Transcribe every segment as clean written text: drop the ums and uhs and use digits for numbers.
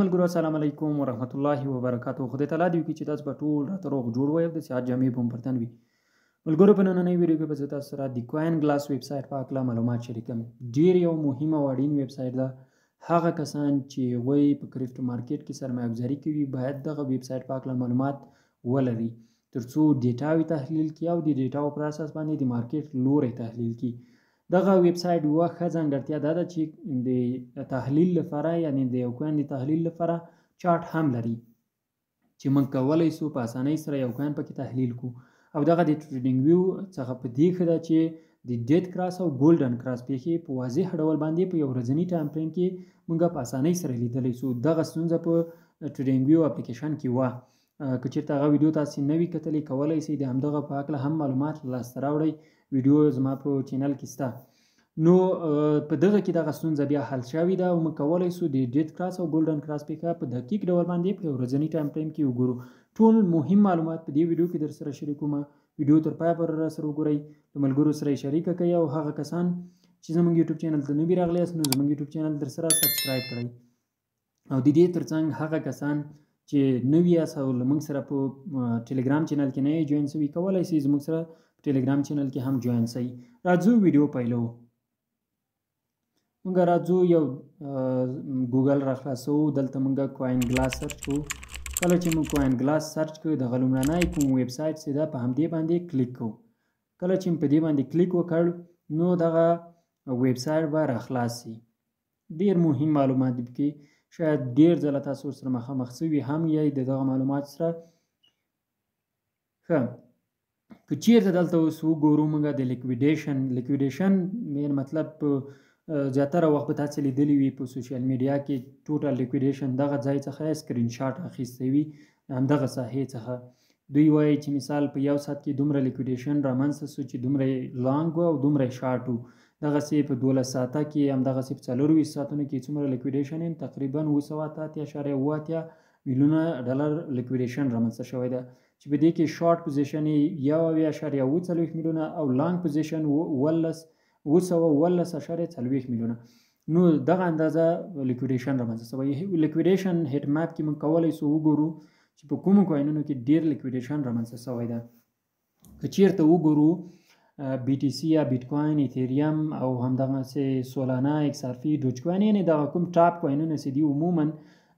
ملګرو، السلام علیکم ورحمت الله وبرکاتو. خدای تعالی دې وکړي چې تاسو به ټول راته روغ جوړ وئ او د صحت جامې به هم پر تن وي. ملګرو، په نننۍ ویډیو کې به زه تاسو سره د کوین ګلاس ویب سایټ په هکله معلومات شریکم. ډېر یو مهم او اړین ویب سایټ ده. هغه کسان چې هغوی په کریپټو مارکیټ کې سرمایه ګذاري کوي باید دغه ویب سایټ په هکله معلومات ولري، ترڅو ډیټاوې تحلیل کړي او د ډیټاو پر اساس باندې د مارکیټ لوری تحلیل کړي. دغه ویب سایټ یوه ښه ځانګړتیا دا ده چې د تحلیل لپاره، یعنی د یو کوین د تحلیل لپاره چارت هم لري چې موږ کولی سو په اسانۍ سره یو کوین پکې تحلیل کړو. او دغه د ټریډینګ ویو څخه په دې ښه ده چې د ډیت کراس او ګولډن کراس پیښې په واضح ډول باندې په یو ورځني ټایم فریم کې موږ په اسانۍ سره لیدلی سو. دغه ستونزه په ټریډینګ ویو اپلیکیشن کې وه. که چېرته هغه ویډیو تاسې نه وي کتلې، کولی سئ د همدغه په هکله هم معلومات لاسته راوړئ. ویډیو زما په چینل کې سته. نو په دغه کې دغه ستونزه بیا حل شوې ده او موږ کولی سو د ډیت کراس او ګولډن کراس پیښه په دقیق ډول باندې په یو ورځني ټایم فریم کې وګورو. ټول مهم معلومات په دې ویډیو کې در سره شریکوم. ویډیو تر پایه پورې را سره وګورئ، له ملګرو سره یې شریکه کړئ او هغه کسان چې زموږ یوټیوب چینل ته نوي راغلي یاست نو زموږ یوټیوب چینل در سره سبسکرایب کړئ. او د دې ترڅنګ هغه کسان چې نوي یاست او له موږ سره په ټلګرام چینل کې نه یې جوین سوي، کولی سئ زموږ سره په ټلګرام چینل کې هم جوین سئ. راځو ویډیو پیلوو. موږ راځو یو ګوګل را خلاصوو. دلته موږ کوین ګلاس سرچ کوو. کله چې موږ کوین ګلاس سرچ کړو، دغه لومړنی کوم ویب سایټ چې ده په همدې باندې کلیک کوو. کله چې په دې باندې کلیک وکړ نو دغه ویب سایټ به را خلاص سي. ډېر مهم معلومات دي پکې، شاید ډېر ځله تاسو ورسره مخامخ سوي هم یئ د دغه معلومات سره. ښه، که چیرته دلته اوس وګورو موږ د لیکویډیشن، لیکویډیشن یعنی مطلب په زیاتره وخت به تاسې لیدلي وي په سوشل میډیا کې ټوټل لیکویډیشن دغه ځای څخه سکرین شاټ اخیستی وي، همدغه ساحې څخه. دوی وایي چې مثال په یو ساعت کې دومره لیکویډیشن رامنځته سو چې دومره یې لانګ و او دومره یې شارټ و. دغسې په 12 ساعته کې، همدغسې په 24 ساعتونو کې څومره لیکویډیشن یې تقریبا 788.87 میلیونه ډالر لیکویډیشن رامنځته شوی ده، چې په دې کې شارټ پوزیشن یې 71.47 میلیونه او لانګ پوزیشن 717.40 میلیونه. نو دغه اندازه لیکویډیشن رامنځته شوی. لیکویډیشن هیټ مپ کې موږ کولی سو وګورو چې په کومو کوینونو کې ډېر لیکویډیشن رامنځته شوی ده. که چیرته وګورو بي ټي سي یا بیټ کوین، ایتھیریم او همدغسې سولانا، ایکس آر پي، ډوج کوین، یعنې دغه کوم ټاپ کوینونه چې دي عموما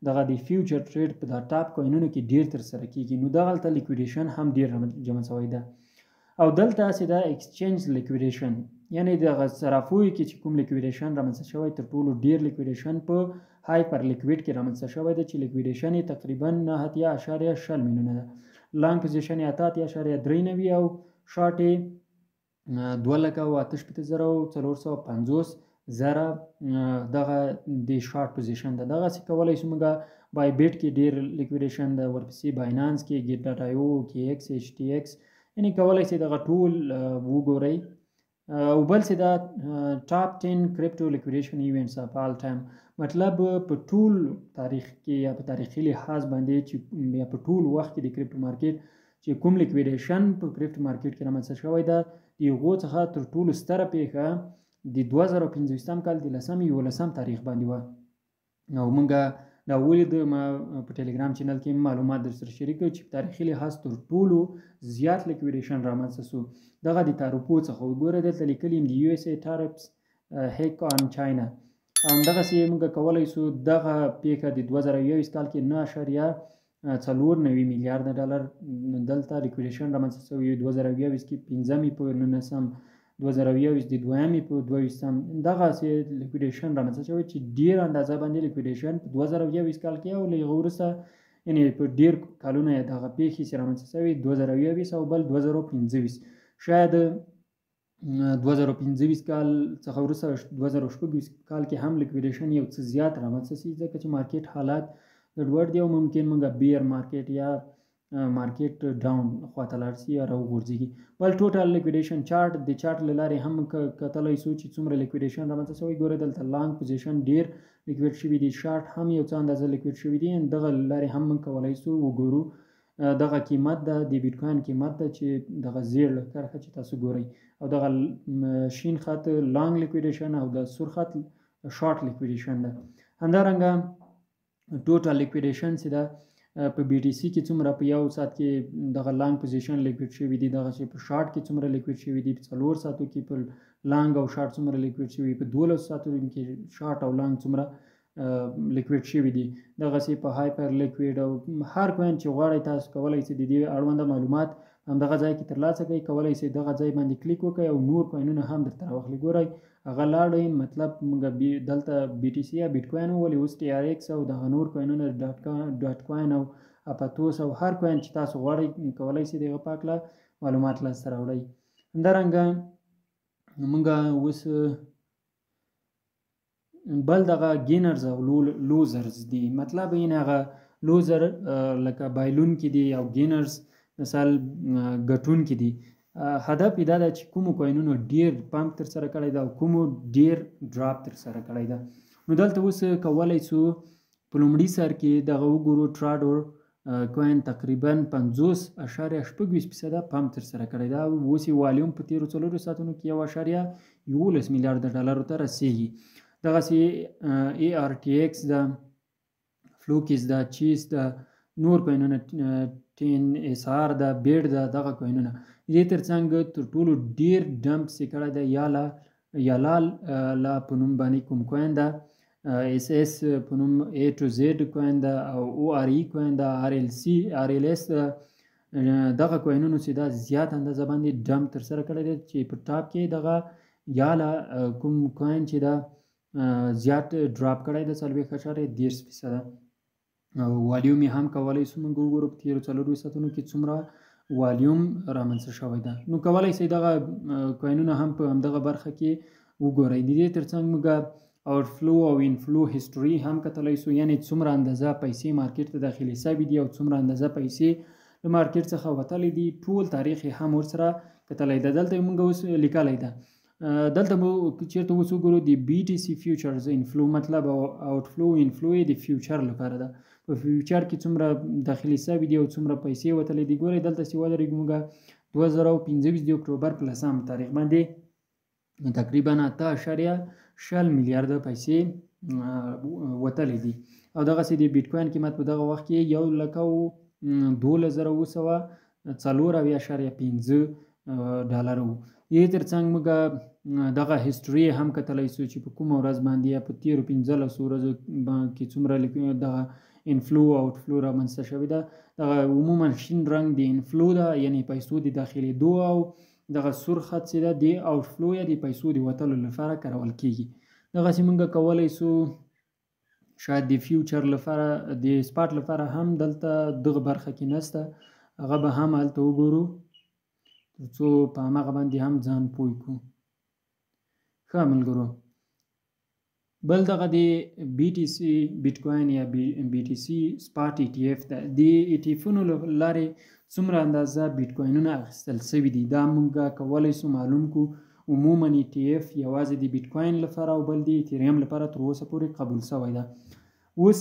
دغه د فیوچر ټریډ په دا ټاپ کوینونو کې ډېر ترسره کېږي. نو دغلته لیکویډیشن هم ډېر جمع شوی ده. او دلته هسې ده ایکسچینج لیکویډیشن، یعنې دغه صرافیو کې چې کوم لیکویډیشن رامنځته شوی تر ټولو ډېر لیکویډیشن په هایپر لیکویډ کې رامنځته شوی دی چې لیکویډیشن یې تقریبا 89.20 میلیونه ده. لانګ پوزیشن یې 88.93 او شارټ یې 268,450 دغه د شارټ پوزیشن ده. دغسې کولی شو موږ بای بیټ کې ډېر لیکویډیشن ده، ورپسې باینانس کې، ګیټ ډاټ آی او، کې ایکس، ایچ ټي ایکس، یعنې کولی شئ دغه ټول وګورئ. او بل څه دا ټاپ 10 کریپټو لیکویډیشن ایونټس اف آل ټایم، مطلب په ټول تاریخ کې یا په تاریخي لحاظ باندې چې یا په ټول وخت کې د کریپټو مارکیټ چې کوم لیکویډیشن په کریپټو مارکیټ کې رامنځته شوی ده، د هغو څخه تر ټولو ستره پیښه د 2025 کال د لسم یولسم تاریخ باندې وه. او موږ دا ولید، ما په ټلګرام چینل کې معلومات در سره شریک کړو چې په تاریخي لحاظ تر ټولو زیات لیکویډیشن رامنځته سو. دغه د تعرفو څخه وګوره، دلته لیکلي د یو اس ای ټارپس هیک آن چاینا. همدغسې موږ کولی سو دغه پیښه د 2021 کال کې 9.94 میلیارډ ډالر دلته لیکویډیشن رامنځته سوی. 2021 کې پنځمې په نولسم، 2021 د دویمې په دوهویشتم دغسې لیکویډیشن رامنځته شوی چې ډېر اندازه باندې لیکویډیشن په 2021 کال کې او له هغه وروسته یعنې په ډېر کالونه یې دغه پېښې چې رامنځته شوې 2021 او بل 2025، شاید 2025 کال څخه وروسته 2026 کال کې هم لیکویډیشن یو څه زیات رامنځته شي، ځکه چې مارکیټ حالات ګډوډ دي او ممکن موږ بیر مارکیټ یا مارکیټ ډاون خواته لاړ شي یا راوغورځېږي. بل ټوټل لیکویډیشن چارټ، د چارټ له لارې هم کتلی سو چې څومره لیکویډیشن رامنځته شوی. ګوره دلته لانګ پوزیشن ډېر لیکویډ شوي دي، شارټ هم یو څه اندازه لیکویډ شوي دي. دغه له لارې هم موږ کولی سو وګورو. دغه قیمت ده، د بیټ کوین قیمت ده چې دغه زیړ کرښه چې تاسو ګورئ، او دغه شین خط لانګ لیکویډیشن او د سور خط شارټ لیکویډیشن ده. همدارنګه Total liquidation چې ده په بي ټي سي کې څومره په یو ساعت کې دغه long position liquid شوي دي، دغسې په شارټ کې څومره liquid شوي دي، په 4 ساعتو کې په long او شارټ څومره liquid شوي، په 12 ساعتو کې شارټ او long څومره liquid شوي دي، دغسې په Hyperliquid او هر coin چې غواړئ تاسو کولی شئ د دې اړونده معلومات همدغه ځای کې ترلاسه کړئ. کولی شئ دغه ځای باندې کلیک وکړئ او نور coin ونه هم درته راواخلي. ګورئ هغه لاړئ، مطلب موږ دلته بي ټي سي یا بیټ کوین وولي، اوس ټي آر ایکس او دغه نور coin ونه ډاټ کوین او اپاتوس او هر coin چې تاسو غواړئ کولی شئ د هغه په هکله معلومات لاسته راوړئ. همدارنګه موږ اوس بل دغه gainers او losers دي، مطلب یې هغه loser لکه بایلونکي دي او gainers مثال ګټونکي دي. هدف یې دا ده چې کومو coin ونو ډیر pump ترسره کړی ده او کومو ډیر drop ترسره کړی ده. نو دلته اوس کولی سو په لومړي سر کې دغه وګورو ټراډور coin تقریبا 50.26% pump ترسره کړی ده. اوس یې والیوم په تېرو 4 ساعتونو کې 1.11 میلیارډ ډالرو ته رسیږي. دغسې ای آر ټي ایکس ده، فلوکیس ده، چیس ده، نور coin ونه ټین اس آر ده، بیډ ده، دغه coin ونه. دې ترڅنګ تر ټولو ډیر dump چې کړی ده یالا لا په نوم باندې کوم coin ده، اس اس په نوم ای ټو زیډ coin ده او او آر ای coin ده، آر ایل سی آر ایل اس ده. دغه coin ونو چې دا زیات اندازه باندې dump ترسره کړی دی چې په top کې دغه یالا کوم coin چې ده زیات drop کړی ده 40.30%. او والیوم یې هم کولی شو موږ وګورو په تېرو 4 ساعتونو کې څومره والیوم رامنځته شوی ده. نو کولی شئ دغه coin ونه هم په همدغه برخه کې وګورئ. د دې ترڅنګ موږ outflow او inflow history هم کتلی شو، یعنې څومره اندازه پیسې مارکیټ ته داخلې شوې دي او څومره اندازه پیسې له مارکیټ څخه وتلې دي، ټول تاریخ یې هم ورسره کتلی ده. دلته موږ اوس لیکلی ده، دلته مو چېرته اوس وګورو د بي ټي سي futures inflow، مطلب outflow inflow یې د future لپاره ده، په future کې څومره داخلي شوي دي او څومره پیسې وتلې دي. ګورئ دلته چې ودرېږو موږ 2025 د اکتوبر په 10 تاریخ باندې تقریبا 8.20 میلیارډ پیسې وتلې دي. او دغسې د بیټ کوین قیمت په دغه وخت کې 1,12,774.5 ډالر و. دې ترڅنګ موږ دغه history هم کتلی شو چې په کومه ورځ باندې یا په تېرو 15 ورځو کې څومره دغه inflow او outflow رامنځته شوې ده. دغه عموما شین رنګ د inflow ده، یعنې پیسو د داخلېدو، او دغه سور خط چې ده د outflow یا د پیسو د وتلو لپاره کارول کیږي. دغسې موږ کولی شو شاید د future لپاره د spot لپاره هم دلته دغه برخه کې نشته، هغه به هم هلته وګورو ترڅو په هماغه باندې هم ځان پوه کړو. ښه ملګرو، بل دغه د بي ټي سي بیټ کوین یا بي ټي سي spot ای ټي اف ده. د ای ټي افونو له لارې څومره اندازه بیټ کوینونه اخیستل شوي دي دا موږ کولی شو معلوم کړو. عموما ای ټي اف یوازې د بیټ کوین لپاره او بل د ایتریم لپاره تر اوسه پورې قبول شوی ده. اوس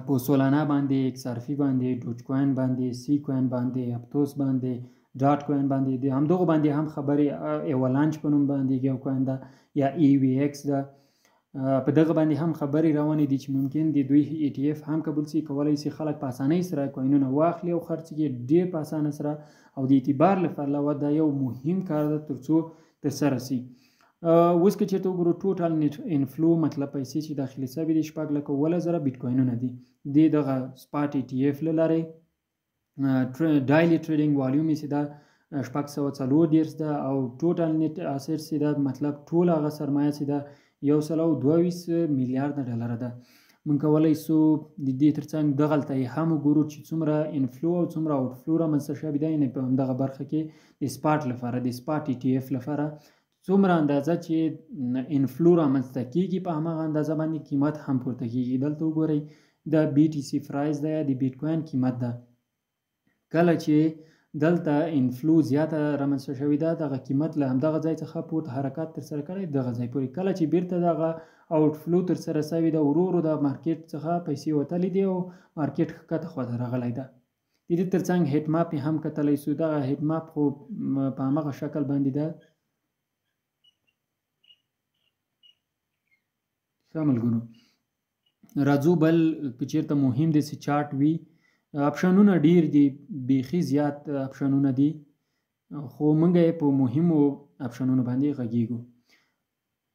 په سولانا باندې، ایکس آر پي باندې، ډوج کوین باندې، سی کوین باندې، اپتوس باندې، ډاټ کوین باندې، د همدغو باندې هم خبرې، ایولانچ په نوم باندې یو coin ده یا ای وي ایکس ده، په دغه باندې هم خبرې روانې دي چې ممکن د دوی ای ټي اف هم قبول شي. کولی شي خلک په اسانۍ سره coin ونه واخلي او خرڅ کړي ډېر په اسانه سره، او د اعتبار له پلوه دا یو مهم کار ده ترڅو ترسره شي. اوس که چېرته وګورو total net inflow، مطلب پیسې چې داخلي شوي دي 6,17,000 بیټ کوینونه دي د دغه spot ای ټي اف له لارې. daily trading volume یې چې ده 634 ده، او total net asset چې ده مطلب ټول هغه سرمایه چې ده 122 میلیارډ ډالر ده. موږ کولی شو د دې ترڅنګ دغلته یې هم وګورو چې څومره inflow او څومره outflow رامنځته شوې ده، یعنې په همدغه برخه کې د spot لپاره، د spot ای ټي اف لپاره څومره اندازه چې inflow رامنځته کیږي په هماغه اندازه باندې قیمت هم پورته کیږي. دلته وګورئ د بي ټي سي price ده یا د بیټ کوین قیمت ده. کله چې دلته inflow زیاته رامنځته شوې ده دغه قیمت له همدغه ځای څخه پورته حرکت ترسره کړی دغه ځای پورې. کله چې بیرته دغه outflow ترسره شوې ده ورو ورو د مارکیټ څخه پیسې وتلې دي او مارکیټ ښکته خواته راغلی ده. د دې ترڅنګ heat map یې هم کتلی شو. دغه heat map خو په هماغه شکل باندې ده. ښه ملګرو، راځو بل که چېرته مهم داسې چارټ وي. اپشنونه ډیر دي، بیخي زیات اپشنونه دي، خو موږ یې په مهمو اپشنونو باندې غږیږو.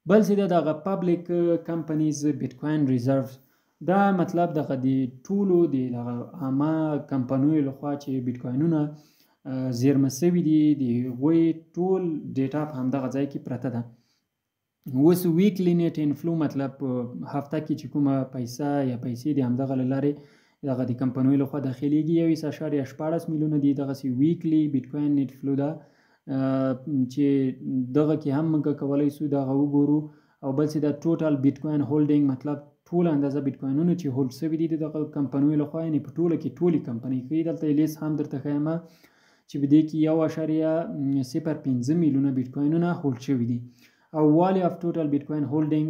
بل څه ده دغه public companies Bitcoin reserve. دا مطلب دغه د ټولو د دغه عامه کمپنیو لخوا چې بیټکوینونه زیرمه سوي دي، د هغوی ټول data په همدغه ځای کې پرته ده. اوس weekly net inflow مطلب په هفته کې چې کومه پیسه یا پیسې د همدغه له لارې دغه د کمپنیو لخوا داخلېږي 21.16 میلیونه دي. دغسې weekly Bitcoin net flow ده چې دغه کې هم موږ کولی سو دغه وګورو. او بل څه د total Bitcoin holding مطلب ټوله اندازه بیټکوینونه چې hold سوي دي د دغه کمپنیو لخوا، یعنې په ټوله کې ټولې کمپنۍ ښیي. دلته یې list هم درته ښیم چې په دې کې 1.05 میلیونه بیټکوینونه hold شوي دي. او value of total Bitcoin holding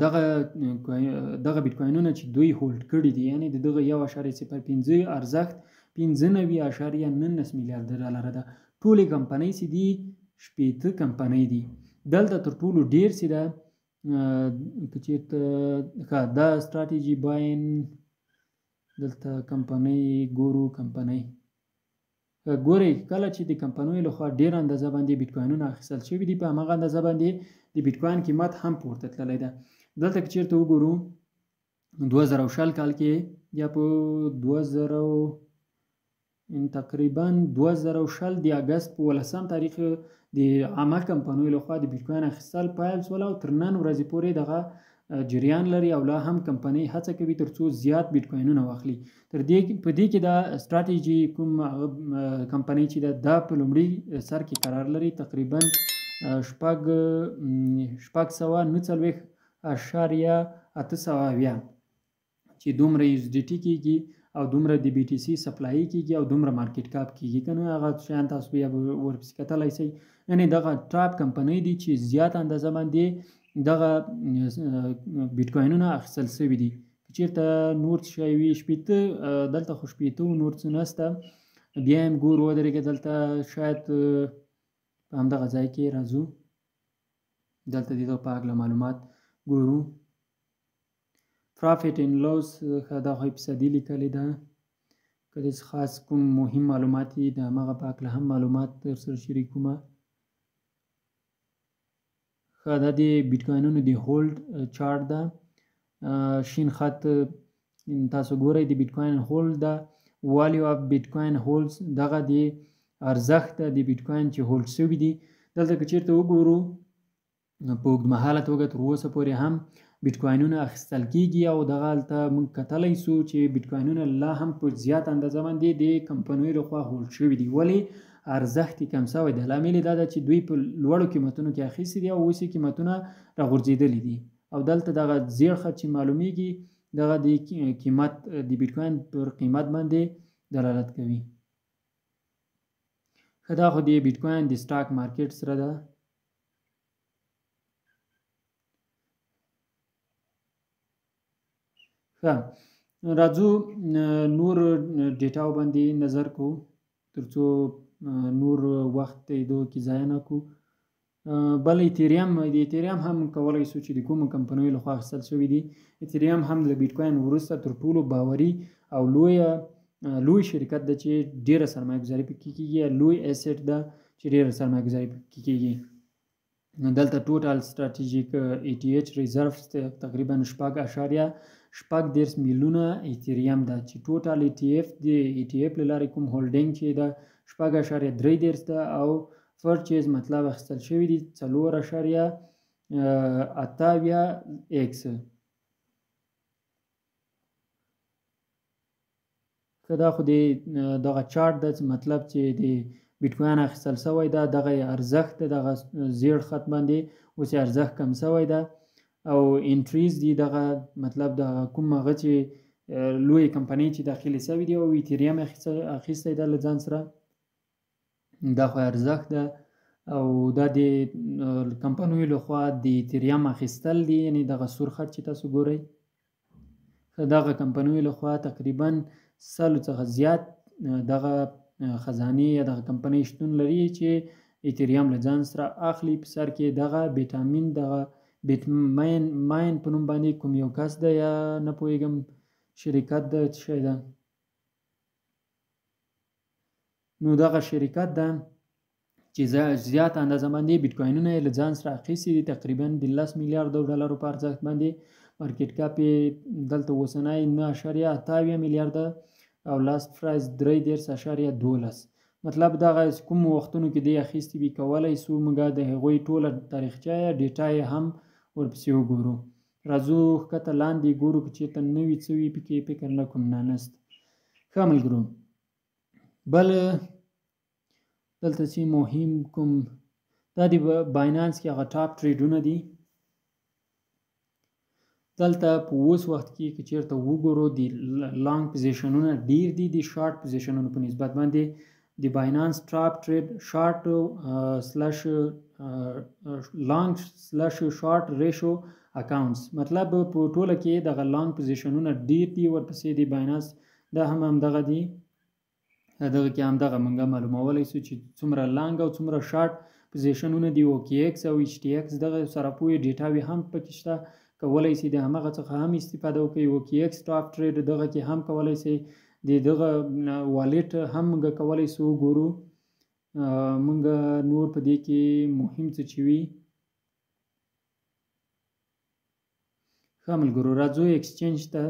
دغه دغه بیټکوینونه چې دوی hold کړي دي، یعنې د دغه 1.05 ارزښت 95.19 میلیارډ ډالر ده. ټولې کمپنۍ چې دي 60 کمپنۍ دي. دلته تر ټولو ډیر چې ده که چېرته ښه دا Strategic Buying، دلته کمپنۍ ګورو. کمپنۍ ګورئ کله چې د کمپنیو لخوا ډېره اندازه باندې بیټکوینونه اخیستل شوي دي، په هماغه اندازه باندې د بیټکوین قیمت هم پورته تللی ده. دلته که چېرته وګورو 2020 کال کې یا په 2000 تقریبا 2020 د اګست په 18 تاریخ د عامه کمپنیو لخوا د بیټکوین اخیستل پیل شول او تر نن ورځې پورې دغه جریان لري او لا هم کمپنۍ هڅه کوي تر څو زیات بیټکوینونه واخلي. تر دې په دې کې دا ستراتیژي کوم کمپنۍ چې ده دا په لومړي سر کې قرار لري، تقریبا 649.870 چې دومره USDT کېږي او دومره د BTC supply کېږي او دومره market cap کېږي. که نه هغه شیان تاسو بیا ورپسې کتلی شئ. یعنې دغه top کمپنۍ دي چې زیاته اندازه باندې دغه بیټکوینونه اخیستل سوي دي. که چېرته نور څه شی وي 60، دلته خو 60 نور څه نسته، بیا هم ګورو. ودرېږه، دلته شاید په همدغه ځای کې راځو، دلته د دغه په هکله معلومات ګورو. Profit and loss ښه دا خو یې فیصدي لیکلې ده. که داسې خاص کوم مهم معلومات یې د هماغه په هکله هم معلومات در سره شریکومه. ښه دا د بیټکوینونو د hold chart ده. شین خط تاسو ګورئ د بیټکوین hold ده. Value of Bitcoin holds دغه د ارزښت ده د بیټکوین چې hold شوي دي. دلته که چېرته وګورو په اوږدمهاله توګه تر اوسه پورې هم بیټکوینونه اخیستل کیږي او دغه هلته موږ کتلی سو چې بیټکوینونه لا هم په زیاته اندازه باندې د کمپنیو لخوا hold شوي دي، ولې ارزښت یې کم سوی دی. لامل یې دا ده چې دوی په لوړو قیمتونو کې اخیستي دي او اوس یې قیمتونه راغورځېدلي دي. او دلته دغه زیړ خط چې معلومیږي دغه د قیمت د بیټکوین پر قیمت باندې دلالت کوي. ښه دا خو د بیټکوین د stock market سره ده. ښه راځو نور data باندې نظر کوو ترڅو نور وخت دغه کې ضایع نه کړو. بل ایتیریم، د ایتیریم هم کولی شو چې د کومو کمپنیو لخوا اخیستل شوي دي. ایتیریم هم د بیټکوین وروسته تر ټولو باوري او لوی شرکت ده چې ډېره سرمایه ګذاري پکې کېږي، لوی asset ده چې ډېره سرمایه ګذاري پکې کېږي. دلته total strategic ETH reserve تقریبا 6.36 میلیونه ایتیریم ده چې total ETF د ETF له لارې کوم holding چې ده 6.33 ده او purchase مطلب اخیستل شوي دي 4.78 x. ښه دا خو د دغه چارټ ده چې مطلب چې د بیټکوین اخیستل شوی ده، دغه یې ارزښت ده، دغه زیړ خط باندې اوس یې ارزښت کم شوی ده. او entries دي دغه مطلب دغه کوم هغه چې لویې کمپنۍ چې داخلې شوي دي او ایتیریم اخیستی ده له ځان سره، دا خو ارزښت ده. او دا د کمپنیو لخوا د ایتیریم اخیستل دي، یعنې دغه سور خط چې تاسو ګورئ دغه کمپنیو لخوا تقریبا 100 څخه زیات دغه خزانې یا دغه کمپنۍ شتون لري چې ایتیریم له ځان سره اخلي. په سر کې دغه بیټامین دغه بیت ماین په نوم باندې کوم یو کس ده یا نه پوهېږم شرکت ده څه شی ده. نو دغه شرکت ده چې زیاته اندازه باندې بیټ کوینونه یې له ځان سره اخیستي دي، تقریبا د 10 میلیارډو ډالرو په ارزښت باندې. مارکیټ کپ یې دلته اوسنی 9.78 میلیارډه او لاست پرایس 33.12. مطلب دغه کوم وختونو کې دی اخیستي وي، کولی سو موږ د هغوی ټوله تاریخچه یا ډیټا یې هم ورپسې وګورو. راځو ښکته لاندې ګورو که چېرته نوي څه وي پکې، فکر نه کوم، نه نشته. ښه ملګرو، بل دلته چې مهم کوم دا د باینانس کې هغه ټاپ ټریډونه دي. دلته په اوس وخت کې که چېرته وګورو د لانګ پوزیشنونه ډیر دي د شارټ پوزیشنونو په نسبت باندې. د باینانس ټاپ ټریډ شارټ سلش لانګ سلش شارټ ریشو اکاونټس، مطلب په ټوله کې دغه لانګ پوزیشنونه ډیر دي. ورپسې د باینانس دا هم همدغه دي، دغه کې همدغه مونږ معلومولی سو چې څومره لانګ او څومره شارټ پوزیشنونه دي. او کی ایکس او ایچ ټي ایکس دغه صرافیو ډیټاوې هم پکې شته، کولی سي د همغه څخه هم استفاده وکړئ. او کی ایکس ټاپ ټریډ دغه کې هم کولی سي، د دغه والټ هم مونږ کولی سو وګورو. مونږ نور په دې کې مهم څه چې وي. ښه ملګرو، راځو ایکسچینج ته.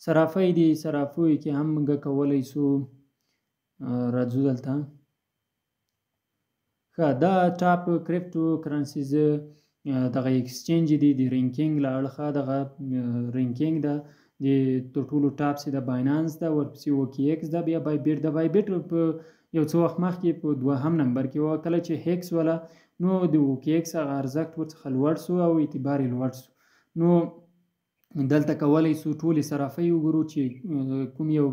صرافۍ دي، صرافیو کې هم مونږ کولی سو راځو دلته. ښه، دا ټاپ کریپټو کرنسیز دغه ایکسچینج دي، د رینکینګ له اړخه دغه رینکینګ ده. د تر ټولو ټاپ سي د باینانس ده، ورپسې او کی ایکس ده، بیا بای بیټ ده. بای بیټ په یو څه وخت مخکې په دوهم نمبر کې وه، کله چې هیکس وله نو د او کی ایکس هغه ارزښت ورڅخه لوړ سو او اعتبار یې لوړ سو. نو دلته کولی سو ټولې صرافۍ وګورو چې کوم یو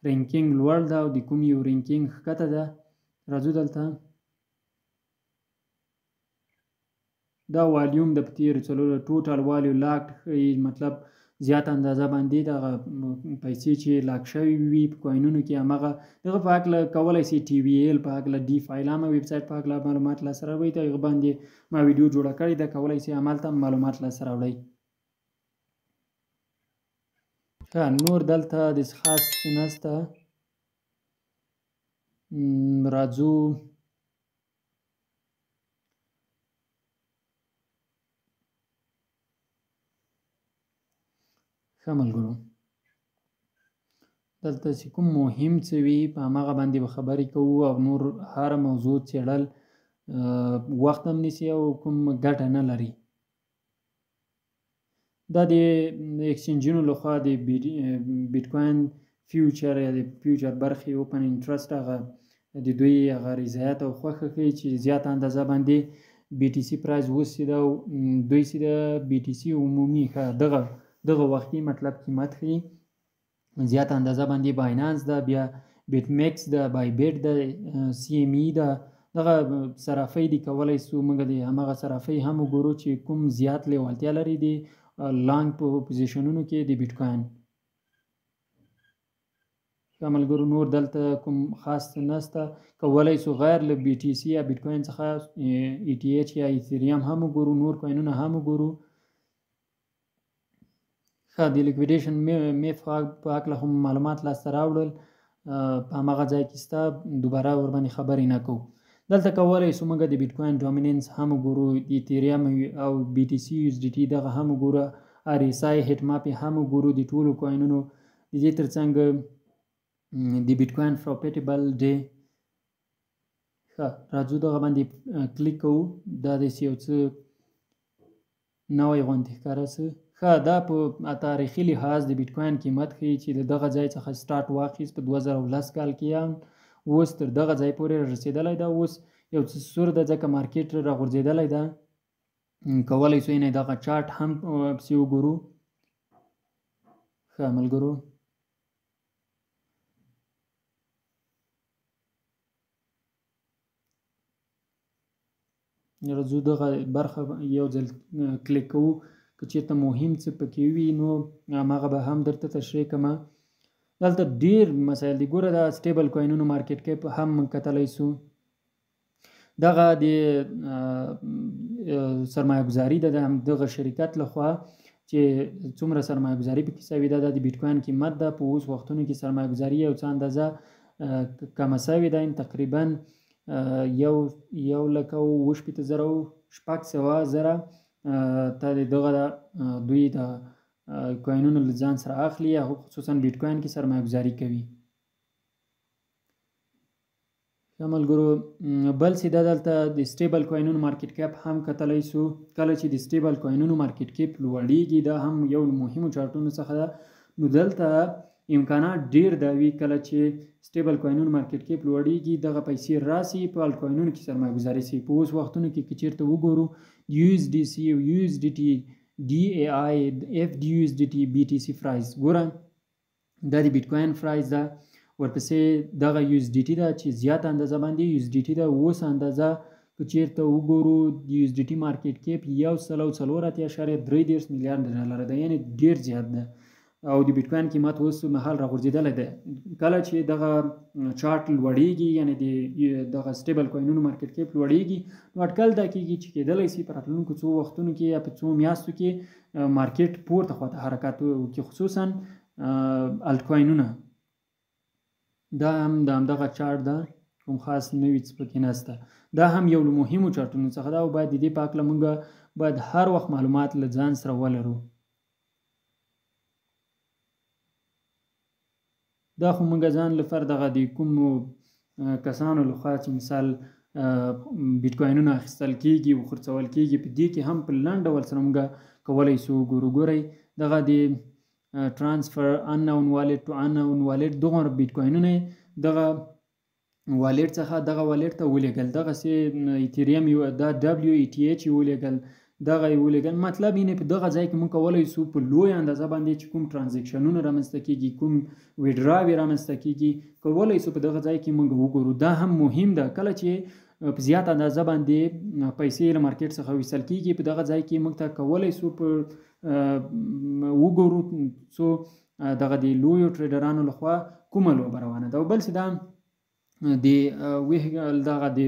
رینکینګ لوړ ده او د کوم یو رینکینګ ښکته ده. راځو دلته دا والیوم د په تېرو څلورو ټوټل والیو لاک ښیي، مطلب زیاته اندازه باندې دغه پیسې چې لاک شوي وي په کوینونو کې همغه دغه په هکله کولی سي ټي وي ایل په هکله ډي فایلامه ویب سایټ په هکله معلومات لاسته راوړئ. ته هغه باندې ما ویډیو جوړه کړې ده، کولی سي همالته معلومات لاسته راوړئ. ښه، نور دلته داسې خاص څه نشته. راځو ښه ملګرو، دلته چې کوم مهم څه وي په هماغه باندې به خبرې کوو او نور هره موضوع څېړل وخت هم نیسي او کوم ګټه نه لري. دا د ایکسچینجونو لخوا د بیټ کوین فیوچر یا د فیوچر برخې اوپن انټرسټ هغه د دوی هغه رضایت او خوښه ښیي چې زیاته اندازه باندې بي ټي سي پرایز اوس چې ده دوی چې ده بي ټي سي عمومي ښه دغه وخت کې مطلب قیمت ښیي. زیاته اندازه باندې باینانس ده، بیا بیټ میکس ده، بای بیټ ده، سی ام ای ده، دغه صرافۍ دي. کولی سو موږ د هماغه صرافۍ هم وګورو چې کوم زیات لیوالتیا لري د لانګ په پوزیشنونو کې د بیټ کوین. ښه ملګرو، نور دلته کوم خاص څه نشته. کولی سو غیر له بي ټي سي یا بیټ کوین څخه ای ټي ایچ یا ایتھریم هم وګورو، نور کوینونه هم وګورو. ښه، د لیکویډیشن میف په هکله هم معلومات لاسته راوړل، په هماغه ځای کې سته، دوباره ورباندې خبرې نه کوو. دلته کولی سو موږ د بیټ کوین ډومیننس هم وګورو، د ایتھریم او بي ټي سي یو اس ډي ټي دغه هم وګورو، آر ایس آی هیټ ماپ یې هم وګورو د ټولو کوینونو. د دې ترڅنګ د بیټ کوین پروفیټیبل ډے. ښه، راځو دغه باندې کلیک کوو، دا داسې یو څه نوی غوندې ښکاره سو. ښه، دا په تاریخي لحاظ د بیټ کوین قیمت ښیي چې له دغه ځای څخه سټارټ واخیست په 2010 کال کې، هم اوس تر دغه ځای پورې رسېدلی ده. اوس یو څه سور ده ځکه مارکیټ راغورځېدلی ده. کولی سو یعنې دغه چارټ هم پسې وګورو. ښه ملګرو، راځو دغه برخه یو ځل کلیک کوو، که چېرته مهم څه پکې وي نو هماغه به هم درته تشریح کړم. دلته ډېر مسایل دي. ګوره، دا سټیبل کوینونو مارکیټ کپ هم موږ کتلی سو. دغه د سرمایه ګذاري ده د همدغه شرکت لخوا چې څومره سرمایه ګذاري پکې سوې ده، دا د بیټ کوین قیمت ده. په اوس وختونو کې سرمایه ګذاري یو څه اندازه کمه سوې ده، تقریبا 1,67,600 ته دغه دوی د کوینونو له ځان سره اخلي، او خصوصا بیټ کوین کې سرمایه ګذاري کوي. ښه ملګرو، بل څه دا دلته د stable کوینونو market cap هم کتلی سو. کله چې د stable کوینونو market cap لوړیږي، دا هم یو له مهمو چارټونو څخه ده. نو دلته امکانات ډیر دا وي کله چې stable کوینونو market cap لوړیږي، دغه پیسې راسي په الټ کوینونو کې سرمایه ګذاري سي. په اوس وختونو کې که چیرته وګورو یو اس ډي سي او یو اس ډي ټي، ډي ای آی، اف ډي یو اس ډي ټي، بي ټي سي price، ګوره دا د بیټ کوین price ده. ورپسې دغه یو اس ډي ټي ده چې زیاته اندازه باندې یو اس ډي ټي ده. اوس اندازه که چیرته وګورو د یو اس ډي ټي market cap 184.33 میلیارډ ډالر ده، یعنې ډیر زیات ده. او د بیټ کوین قیمت اوس مهال راغورځېدلی دی. کله چې دغه چارټ لوړیږي، یعنې د دغه stable کوینونو market cap لوړیږي، نو اټکل دا کیږي چې کېدلی سي په راتلونکو څو وختونو کې یا په څو میاشتو کې market پورته خواته حرکت وکړي، خصوصا الټ کوینونه. دا هم د همدغه چارټ ده، کوم خاص نوي څه پکې نشته. دا هم یو له مهمو چارټونو څخه ده، او باید د دې په هکله موږ باید هر وخت معلومات له ځان سره ولرو. دا خو موږ ځان لپاره دغه د کومو کسانو لخوا چې مثال بیټ کوینونه اخیستل کیږي او خرڅول کیږي، په دې کې هم په لنډ ډول سره موږ کولی سو وګورو. ګورئ دغه د transfer unknown wallet to unknown wallet، دغه بیټ کوینونه دغه wallet څخه دغه wallet ته ولیږل، دغسې ایتریم یو دا دبلیو ای ټي ایچ یې ولیږل، دغه یې ولیږل. مطلب یعنې په دغه ځای کې موږ کولی سو په لویه اندازه باندې چې کوم ترانزکشنونه رامنځته کیږي، کوم ویډراوې رامنځته کیږي، کولی سو په دغه ځای کې موږ وګورو. دا هم مهم ده. کله چې په زیاته اندازه باندې پیسې له market څخه ویستل کیږي، په دغه ځای کې موږ ته کولی سو په وګورو څو دغه د لویو ټریډرانو لخوا کومه لوبه روانه ده. او بل څه دا د ویهګل دغه د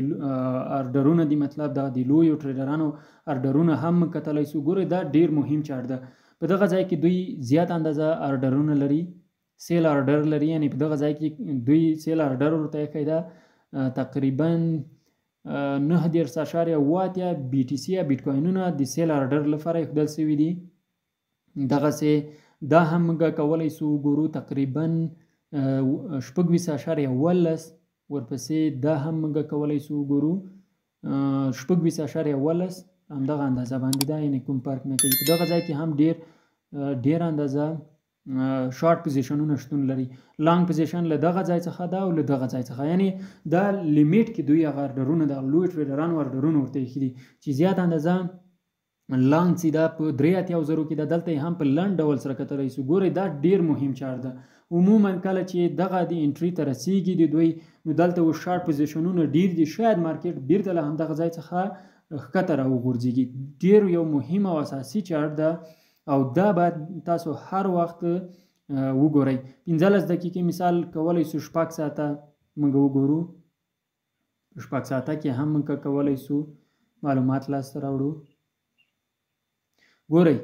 ارډرونه دي، مطلب دغه د لویو ټریډرانو ارډرونه هم کتلی سو. ګورئ دا ډیر مهم چارټ ده. په دغه ځای کې دوی زیاته اندازه ارډرونه لري، sell order لري، یعنې په دغه ځای کې دوی sell order ورته ایښی ده، تقریبا 39.87 بي ټي سي یا بیټ کوینونه د sell order لپاره ایښودل سوي دي. دغسې دا هم موږ کولی سو وګورو، تقریبا 26.11. ورپسې دا هم موږ کولی سو وګورو 26.11 همدغه اندازه باندې ده، یعنې کوم فرق نه کوي. په دغه ځای کې هم ډېر اندازه شارټ پوزیشنونه شتون لري. long position له دغه ځای څخه ده او له دغه ځای څخه، یعنې دا limit کې دوی هغه ارډرونه د لوی ټریډرانو ارډرونه ورته ایښي دي چې زیاته اندازه long چې دا په 83,000 کې ده، دلته یې هم په لنډ ډول سره کتلی سو. ګورئ دا ډېر مهم چارټ ده. عموما کله چې دغه د entry ته رسیږي د دوی، نو دلته اوس شارټ پوزیشنونه ډېر دي، شاید market بیرته له همدغه ځای څخه ښکته راوغورځېږي. ډېر یو مهم او اساسي چارټ ده، او دا باید تاسو هر وخت وګورئ. 15 دقیقې مثال کولی سو 6 ساعته موږ وګورو، 6 ساعته کې هم موږ کولی سو معلومات لاسته راوړو. ګورئ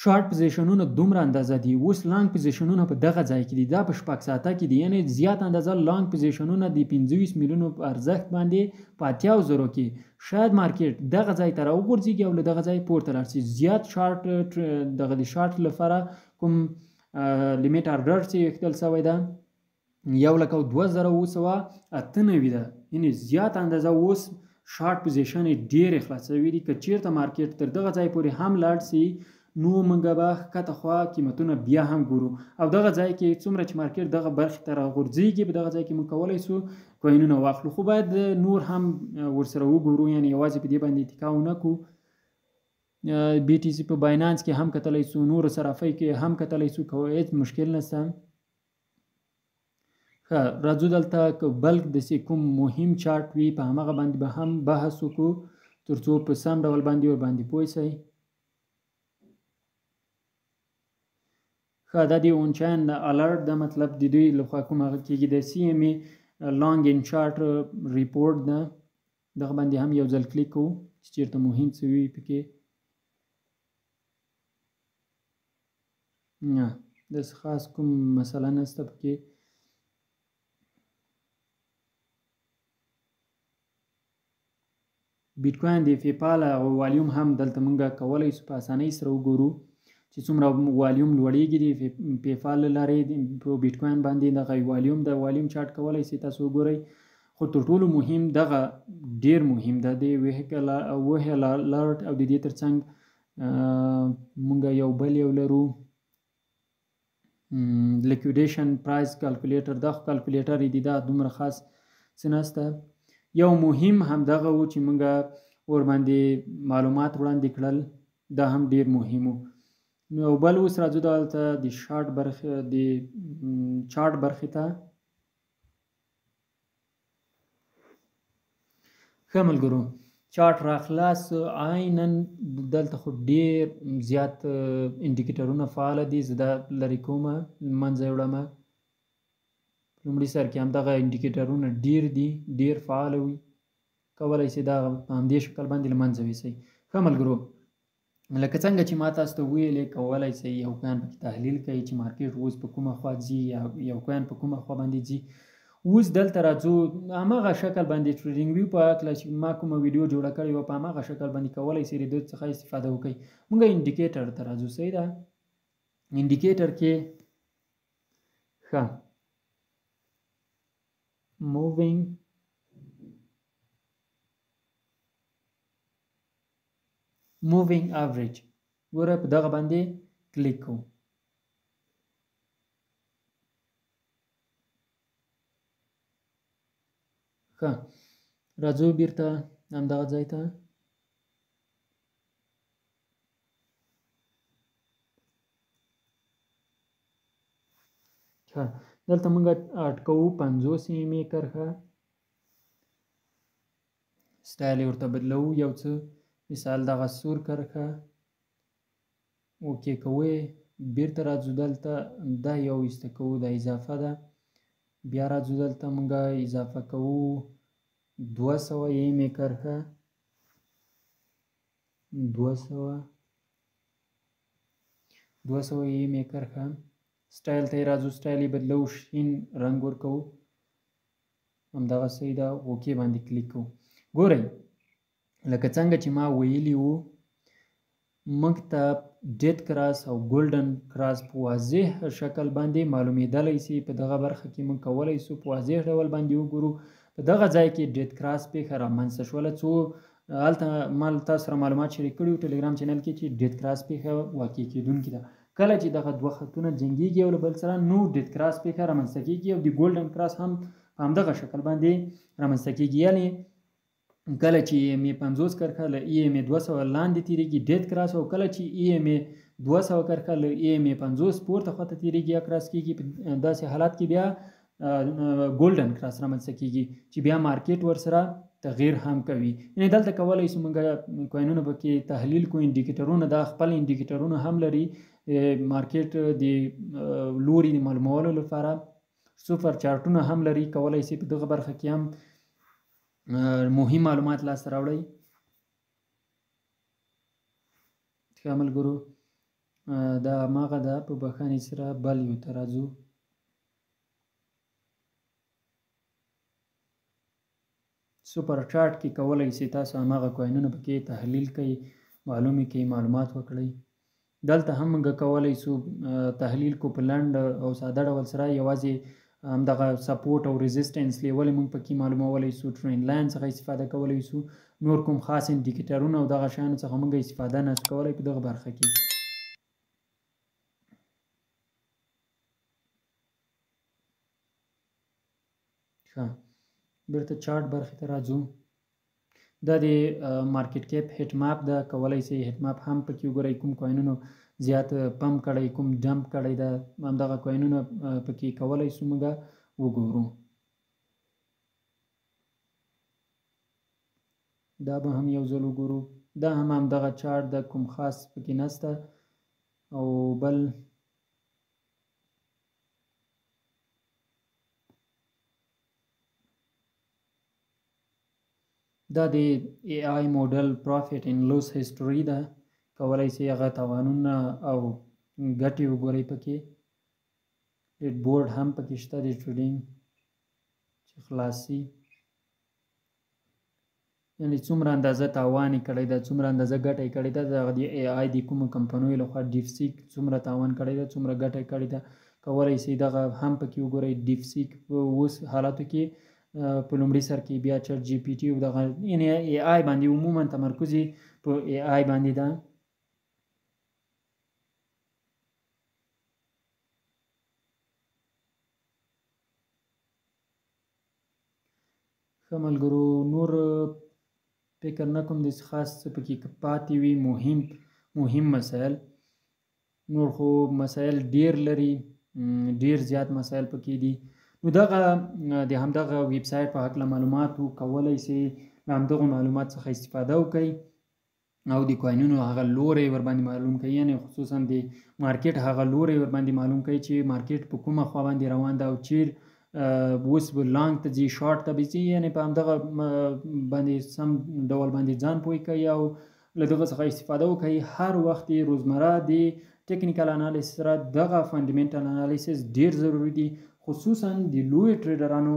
شارټ پوزیشنونه دومره اندازه دي، اوس long پوزیشنونه په دغه ځای کې دي، دا په 6 ساعته کې دي، یعنې زیاته اندازه long پوزیشنونه د 25 میلیونو په ارزښت باندې په 80,000 کې شاید market دغه ځای ته راوغورځېږي او له دغه ځای پورته لاړ شي. زیات شارټ دغه د شارټ لپاره کوم limit order چې ایښودل سوی ده 1,02,798 ده، یعنې زیاته اندازه اوس short position یې ډېرې خلاص سوي دي. که چیرته market تر دغه ځای پورې هم لاړ سي، نو موږ به ښکته خوا قیمتونه بیا هم ګورو، او دغه ځای کې څومره چې market دغه برخې ته راغورځېږي، په دغه ځای کې موږ کولی سو کوینونه واخلو. خو باید نور هم ورسره وګورو، یعنې یوازې په دې باندې اتکا ونه کړو. بي ټي سي په باینانس کې هم کتلی سو، نورو صرافۍ کې هم کتلی سو، که هېڅ مشکل نشته. ښه راځو دلته که بل داسې کوم مهم چارټ وي په هماغه باندې به هم بحث وکړو، تر څو په سم ډول باندې ورباندې پوه سئ. ښه دا د on-chain alert ده، مطلب د دوی لخوا کوم هغه کېږي، د CME long and short report ده. دغه باندې هم یو ځل کلیک کوو چې چیرته مهم څه وي پکې. نه، داسې خاص کوم مسله نشته پکې. بیټ کوین د پیپال او والیوم هم دلته مونږ کولی شو په اسانۍ سره وګورو چې څومره والیوم لوړیږي د پیپال له لارې په بیټ کوین باندې. دغه والیوم د والیوم چارټ کولی شئ تاسو وګورئ. خو تر ټولو مهم دغه ډیر مهم ده د وهیل الرټ، او د دې ترڅنګ مونږ یو بل یو لرو لیکویډیشن پرایس کالکولیټر. دا خو کالکولیټر دی، دا دومره خاص څه نشته. یو مهم هم دغه و چې مونږ ورباندې معلومات وړاندې کړل، دا هم ډیر مهم و. نو بل اوس راځو دلته د شارټ برخې، د چارټ برخې ته. ښه ملګرو، چارټ راخلاص. عینا دلته خو ډیر زیات انډیکیټرونه فعاله دي، زه دا لرې کومه منځه یې وړمه. لومړي سر کې همدغه انډیکیټرونه ډیر دي، ډیر فعاله وي، کولی شئ دا په همدې شکل باندې له منځه ویسئ. ښه ملګرو، لکه څنګه چې ما تاسو ته وویلې، کولی شئ یو کوین پکې تحلیل کړئ چې مارکیټ اوس په کومه خوا ځي یا یو کوین په کومه خوا باندې ځي. اوس دلته راځو هماغه شکل باندې ټریډینګ ویو په هکله چې ما کومه ویډیو جوړه کړې وه، په هماغه شکل باندې کولی شئ د ده څخه استفاده وکړئ. موږ انډیکیټر ته راځو، صحیح ده. انډیکیټر کې ښه مووینګ مووینګ اوریج، ګوره په دغه باندې کلیک کوو. ښه راځو بیرته همدغه ځای ته. ښه دلته موږ اټکوو 50 ایم ای کرښه، سټایل یې ورته بدلوو یو څه. مثال دغه سور کرښه اوکی کوو یې، بیرته راځو دلته دا یو ایسته کوو، دا اضافه ده. بیا راځو دلته موږ اضافه کوو 200 ایم ای کرښه، 200 ایم ای کرښه. سټایل ته یې راځو، سټایل یې بدلوو، شین رنګ ورکوو، همدغه صحیح ده. اوکی باندې کلیک کوو. ګورئ لکه څنګه چې ما ویلي وو، موږ ته ډیت کراس او ګولډن کراس په واضح شکل باندې معلومېدلی سي. په دغه برخه کې موږ کولی سو په واضح ډول باندې وګورو. په دغه ځای کې ډیت کراس پېښه رامنځته شوله. څو هلته ما له تاسو سره معلومات شریک کړي وو ټلګرام چینل کې چې ډیت کراس پېښه واقع کېدونکې ده. کله چې دغه دوه خطونه جنګېږي یو له بل سره، نو ډیت کراس پېښه رامنځته کېږي او د ګولډن کراس هم په همدغه شکل باندې رامنځته کېږي. یعنې کله چې ای ایم ای 50 کرښه له ای ایم ای 200 لاندې تېرېږي ډیت کراس، او کله چې ای ایم ای 200 کرښه له ای ایم ای 50 پورته خواته تېرېږي یا کراس کېږي، په داسې حالت کې بیا ګولډن کراس رامنځته کېږي چې بیا مارکیټ ورسره تغییر هم کوي. یعنې دلته کولی شو موږ کوینونه پکې تحلیل کړو، انډیکیټرونه، دا خپل انډیکیټرونه هم لري مارکیټ د لوري د معلومولو لپاره، سوپر چارټونه هم لري. کولی شئ په دغه برخه کې هم مهم معلومات لاسته راوړئ. ښه ملګرو، دا هماغه ده، په بښنې سره بل یو ته راځو. سوپر چارټ کې کولی شئ تاسو هماغه کوینونه پکې تحلیل کړئ، معلومې کړئ، معلومات وکړئ. دلته هم موږ کولی شو تحلیل کو په لنډ او ساده ډول سره، یوازې همدغه سپورټ او ریزیسټنس لیول موږ پکې معلومولی شو، ټرینډ لاین څخه استفاده کولی شو، نور کوم خاص انډیکیټرونه او دغه شیانو څخه موږ استفاده نه شو کولی په دغه برخه کې. ښه بیرته چارټ برخې ته راځو. دا د مارکیټ کیپ هیټ ماپ ده، کولی شئ هیټ ماپ هم پکې وګورئ، کوم کوینونو زیات پمپ کړی، کوم ډمپ کړی ده، همدغه کوینونه پکې کولی شو موږ وګورو. دا به هم یو ځل وګورو. دا هم همدغه چارټ ده، کوم خاص پکې نشته. او بل دا د AI model profit and loss history ده، کولای شئ هغه تاوانونه او ګټې وګورئ پکې. Dashboard هم پکې شته د trading چې خلاص شي، یعنی څومره اندازه تاوان یې کړی ده، څومره اندازه ګټه یې کړې ده، دغه د AI د کومو کمپنیو لخوا DeepSeek څومره تاوان کړی ده، څومره ګټه یې کړې ده، کولای شئ دغه هم پکې وګورئ. DeepSeek په اوس حالاتو کې په لومړي سر کې، بیا ChatGPT او دغه، یعنی AI باندې عموما تمرکز یې په AI باندې ده. ښه ملګرو، نور فکر نه کوم داسې خاص څه پکې پاتې وي مهم مسایل. نور خو مسایل ډیر لري، ډیر زیات مسایل پکې دي. نو دغه د همدغه ویب سایټ په هکله معلومات کولی شئ له همدغو معلومات څخه استفاده وکړئ او د coin ونو هغه لوری ورباندې معلوم کړئ، یعنی خصوصا د market هغه لوری ورباندې معلوم کړئ چې market په کومه خوا باندې روان ده او چیر اوس به long ته ځي، شارټ ته به ځي، یعنی په همدغه باندې سم ډول باندې ځان پوه کړئ او له دغه څخه استفاده وکړئ. هر وخت روزمره د technical analysis سره دغه fundamental analysis ډیر ضروري دي، خصوصا د لوی trader انو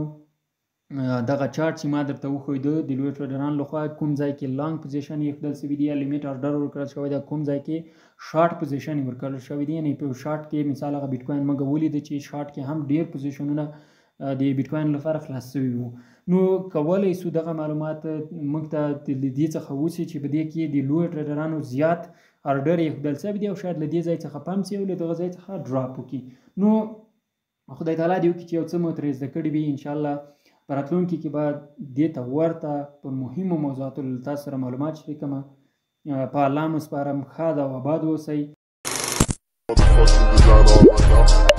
دغه چارت چې ما درته وښویده، د لوی trader انو لخوا کوم ځای کې long position یې ښودل شوي دي یا limit order ورکړل شوی ده، کوم ځای کې short position یې ورکړل شوی دی. یعنی په شارټ کې مثال هغه بیټ کوین موږ ولیده چې شارټ کې هم ډیر position ونه د بیټ کوین لپاره خلاص شوي وو. نو کولی سو دغه معلومات موږ ته له دې څخه وسي چې په دې کې د لوی trader انو زیات order یې ښودل شوی دی او شاید له دې ځای څخه pump سي او له دغه ځای څخه drop وکړي. نو خدای تعالی دې وکړي چې یو څه مو ترې زده کړي وي. انشاءالله په راتلونکي کې به دې ته ورته په مهمو موضوعاتو له تاسو سره معلومات شریکم. په الله مو سپارم، ښاد او آباد اوسئ. Motherfucking design on right now.